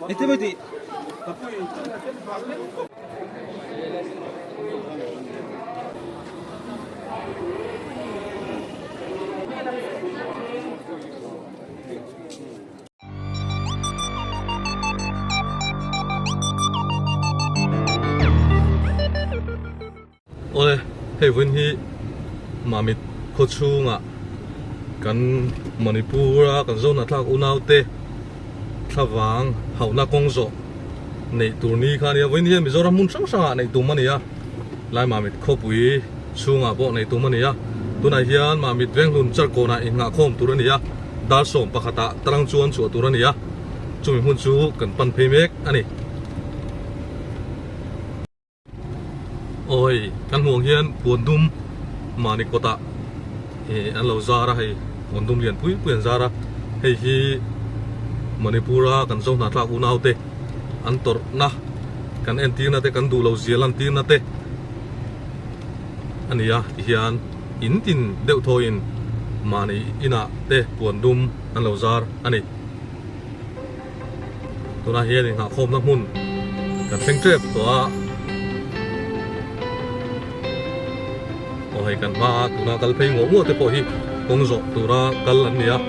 Awle, hei vawiin hi Mamit khaw chhungah kan Manipur a kan Zohnahthlak unaute thlavang hauhna kawng zawh neih tur ni kha a ni a, vawiin hian Mizoram hmun hrang hrangah neih tum a ni a, lai Mamit khawpui chhungah pawh neih tum a ni a, tunah hian Mamit Venghlun Charkawnah inngahkhawm tur a ni a, dar 11 ah tarang chuan chhuah tur a ni a, chumi hmun chu kan pan phei mek a ni. Awi kan hmuh ang hian puan dum mahni kawtah ih an lo zar a hei puan dum lian pui pui an zar a hei hi Manipur a kan zo hnahthlak unau te an tawrhna kan entirna te kan duh lo zia lantirna te a ni a tihian in tin deuh thawiin mahni inah te puan dum an lo zar a ni. Tunah hian inghahkhawmna hmun kan thleng tep tawh a, aw hei kan hma a tuna kal phei nguah nguah te pawh hi kawng zawh tura kal an ni a,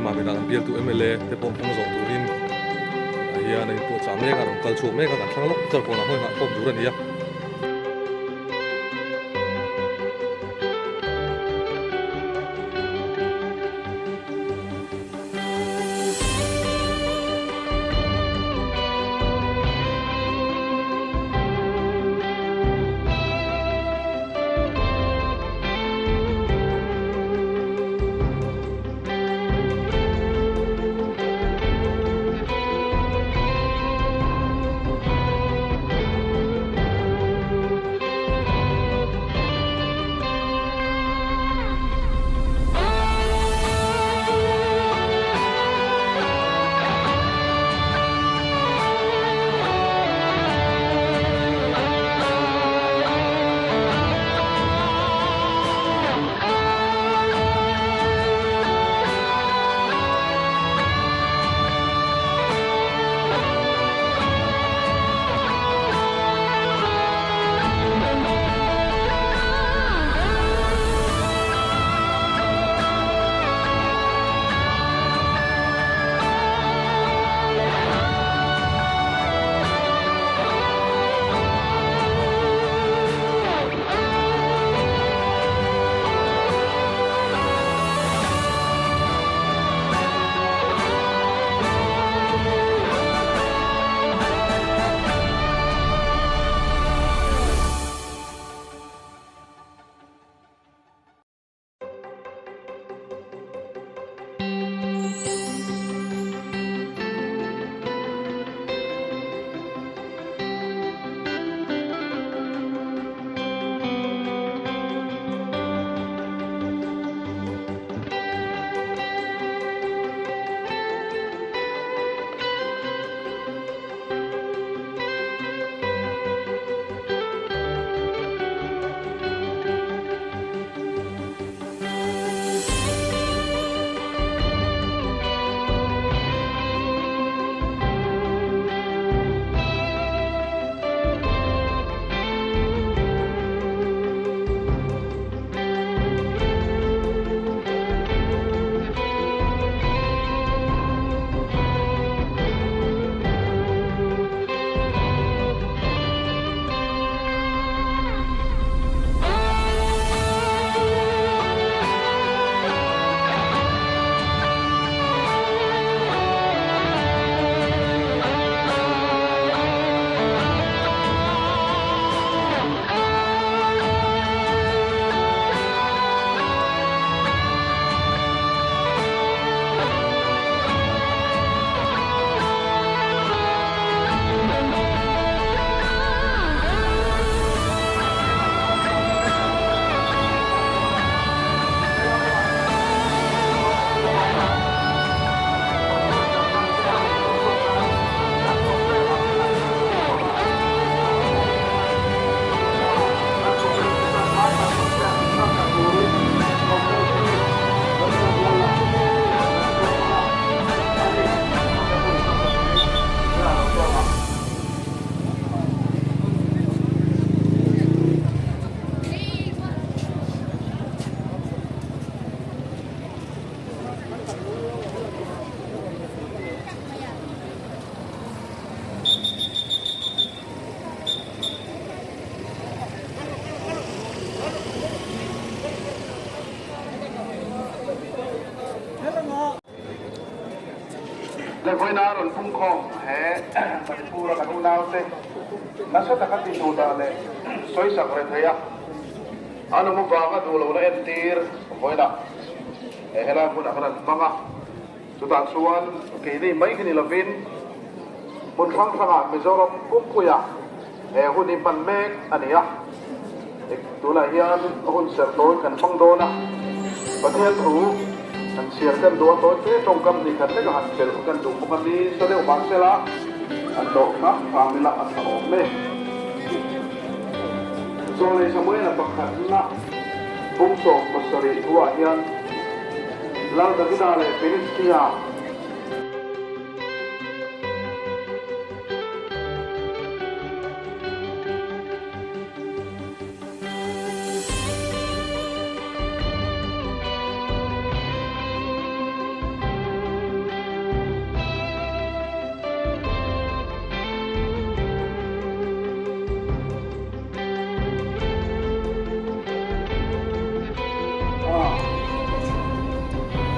Mamit ah kan bialtu mla te pawh kawng zawh turin ah hian a inpuahchah mek a, rawn kal chhuak mek a kan thlang lawk char kawnah hawi nghahkhawm tur a ni a. Le vawiina rawn pungkhawm he Manipur a kan unaute nasa taka ti duh dah leh sawisak reng thei a, an awm avanga duh lohna entir vawiinah he helai hmunah khan an hmang a. Chutah chuan keini mai hi ni lovin hmun hrang hrangah Mizoram pumpuia he hun hi hman mek a ni a. Tunah hian hun serh tawi kan hmang dawn a, Pathian thu kan chhiar kan duh a, tawi te tawngkam hnih khat lek a han belh kan duh bawk a ni. Sa deuh mah sela an dawh hram hram ila a tha awm e. Zawlei Samuela pakhatna bung 17 thuah hian Lal Davida leh Philistia,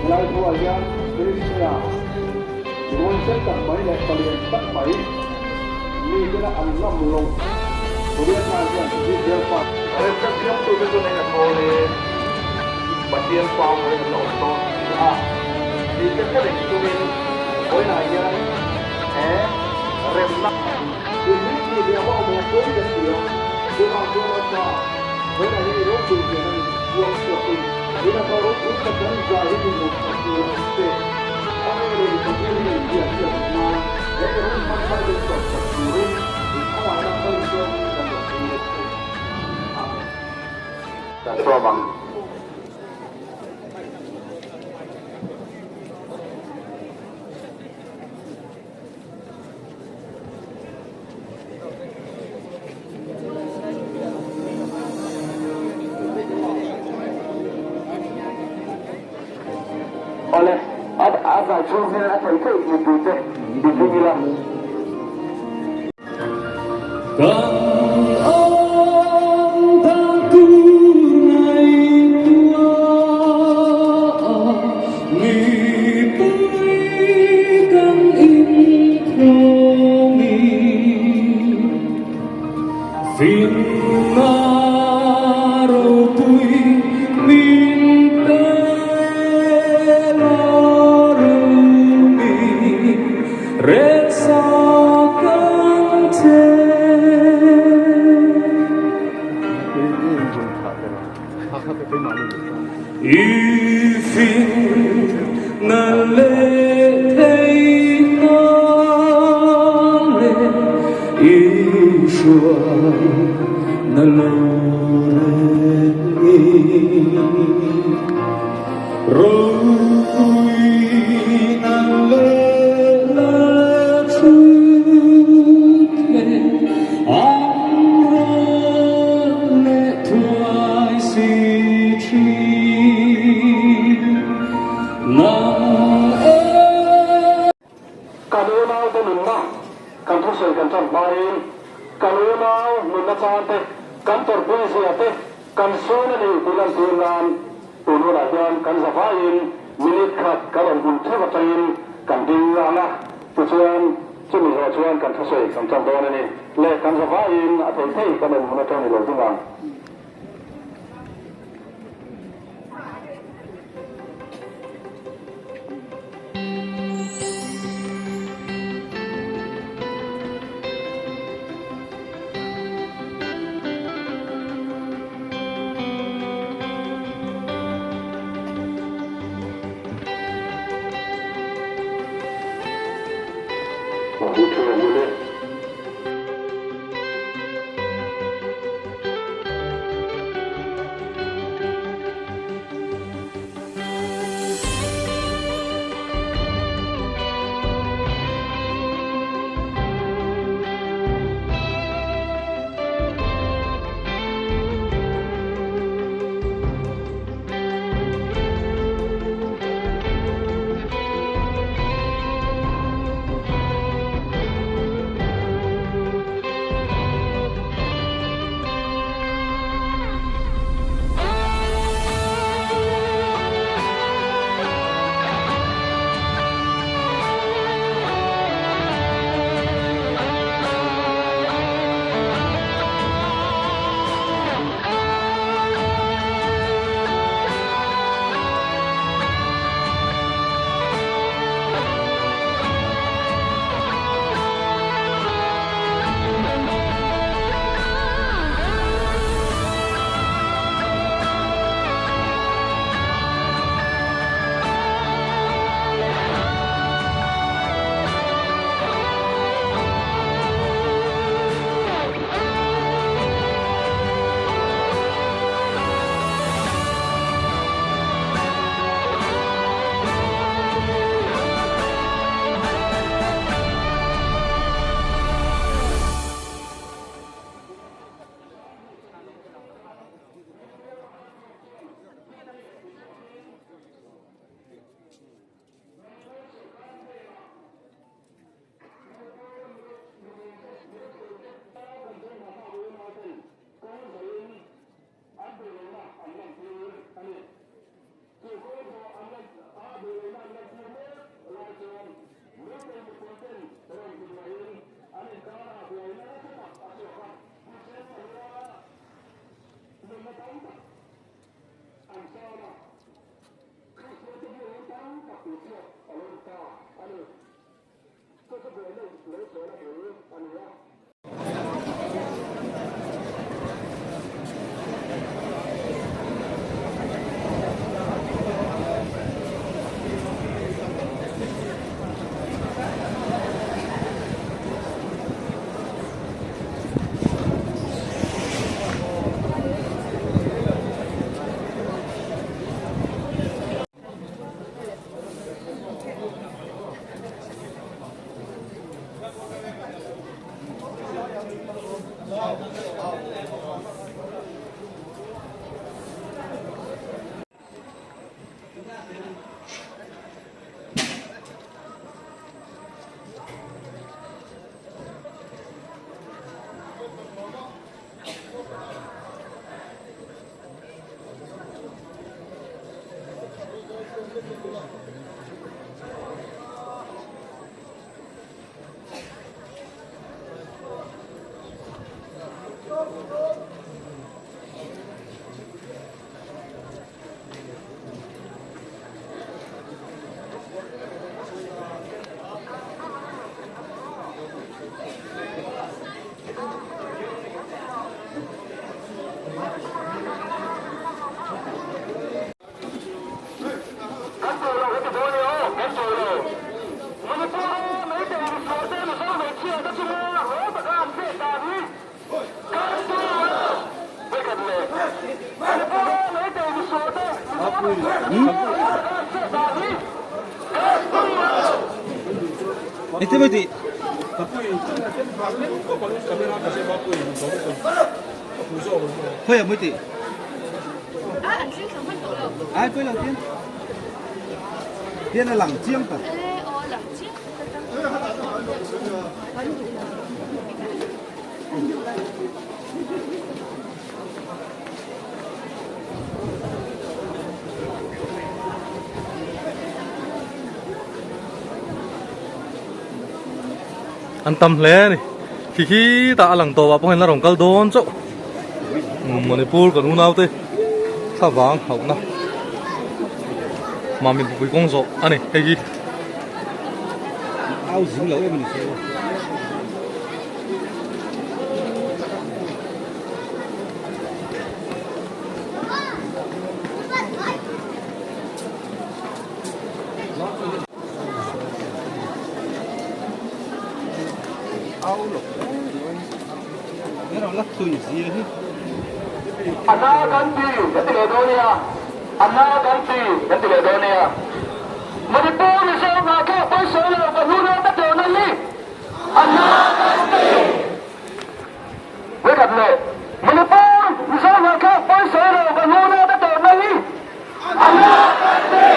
Helai thuah hian Philistia ruaisen tak mai leh palian tak mai mitena an ngam loh Goliatha hian Israel pa Remna siamtute chu eng a thawl e, Pathian pa vawiin an la awm dawn si a, tihte hre reng chungin vawiinah hian he remna Inrinni leh a awm ang pawi kan ti a, chuvang chuan a pa vawiinah hian i ropui hian a in puang chhuak in, in a thaw ropui tak kan zai hi min hmuh chhuak tur ang che. Khawvel in Pathian hi in biak hian a hma he i hun hman hmai min tawp sak turin i khawngaihna hmawlh chuan kan rawn dil a che. Amen. Kan sawm ang. Awle, a a zai chhung hian a thei theih mipuite i ding ila. Kan awm dan tur ngaihtuah a mipui kan inkhawmin finna ropui min pe la rumi resa kan che. I finna leh theihna leh i hruaina lo rengin ropuina leh la chhut leh an rawn leh thuai si thin nang e. Kan unaute nunna kan thusawi kan tan hmain kan unau nunna chante kan tawrhpui zia te kan sawn a ni tih lantir nan tun hunah hian kan zavaiin minute khat kan awm hun theuh atangin kan ding ang a, tichuan chumi zawh chuan kan thusawi kan tan dawn a ni. Le kan zavaiin a thei thei kan awm hun atang ni lo ding ang. An tam hle a ni khi khi tah a lang tawh ah pawh hian a rawn kal dawn chauh Manipur kan unau te thlavang hauhna Mami bupui kawng zawh a ni hei hi. Anna Gandhi kan ti leh dawn nia, Anna Gandhi kan ti leh dawn nia. Manipur Mizo nghahtlak pawisawi lo ka hnuna ka tawhna hi Anna Gandhi. Vawikhat leh Manipur Mizo nghahtlak pawisawi lo ka hnuna ka tawhna hi Anna Gandhi.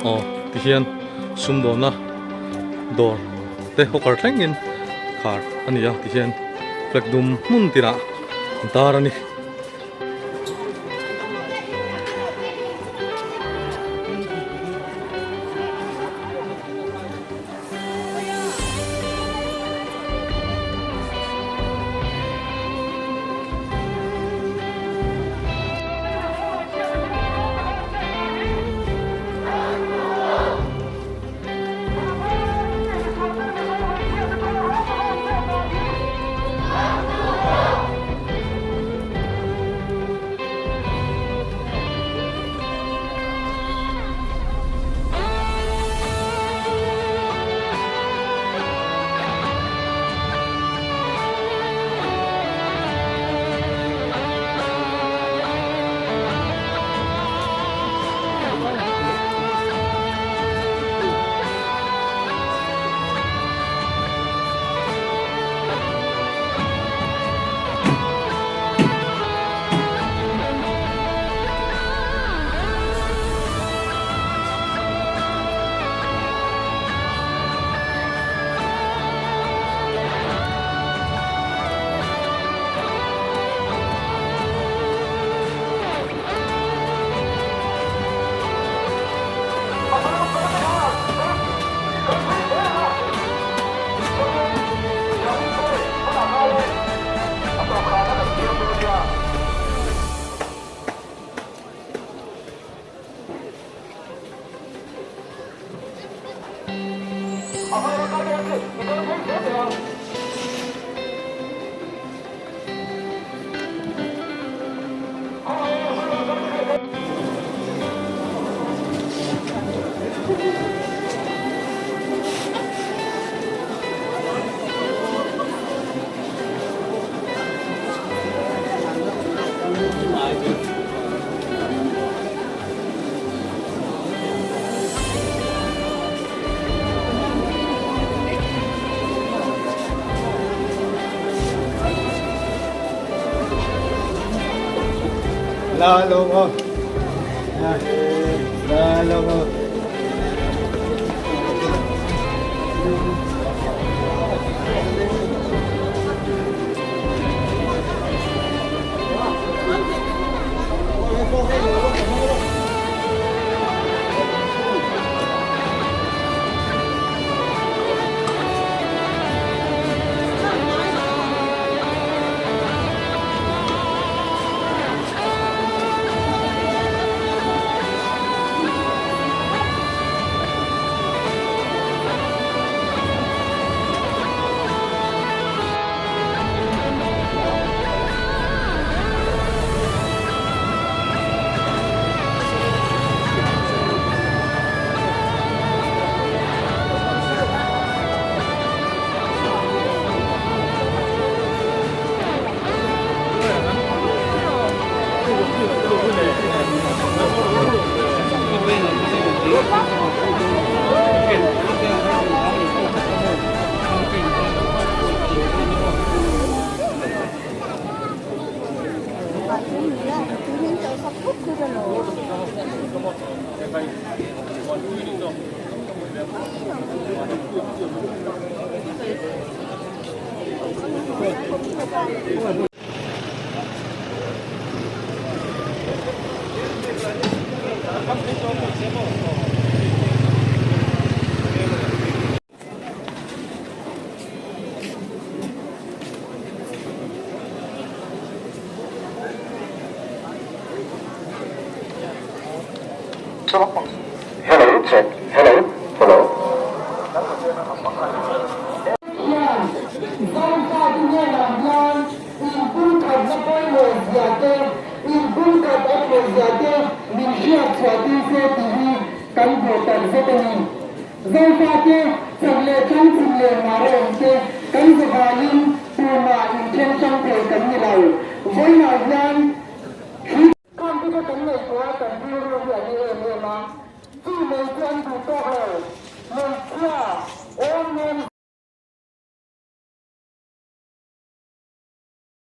Aw tihian sumdawna dawr te hawker thlengin khar a ni a tihian flag dum hmun tinah an tar a ni. La lo mo. La lo mo. Hello, check. Hello, hello. Hian Zofate hnenah hian inpumkhatna pawimawh zia te, inpumkhat a pawh zia te min hriat chhuah tir se tih hi kan duh tak zet a ni. Zofate chak leh tlang chim leh mar a awm te kan zavaiin tumah inthen hrang thei kan ni lo. Vawiinah hian thli. Khangte kha kan ngaihtuah a, kan rilru hi a ni em em a, chu mai chu an duh tawk lo. Hmeichhia awm nem.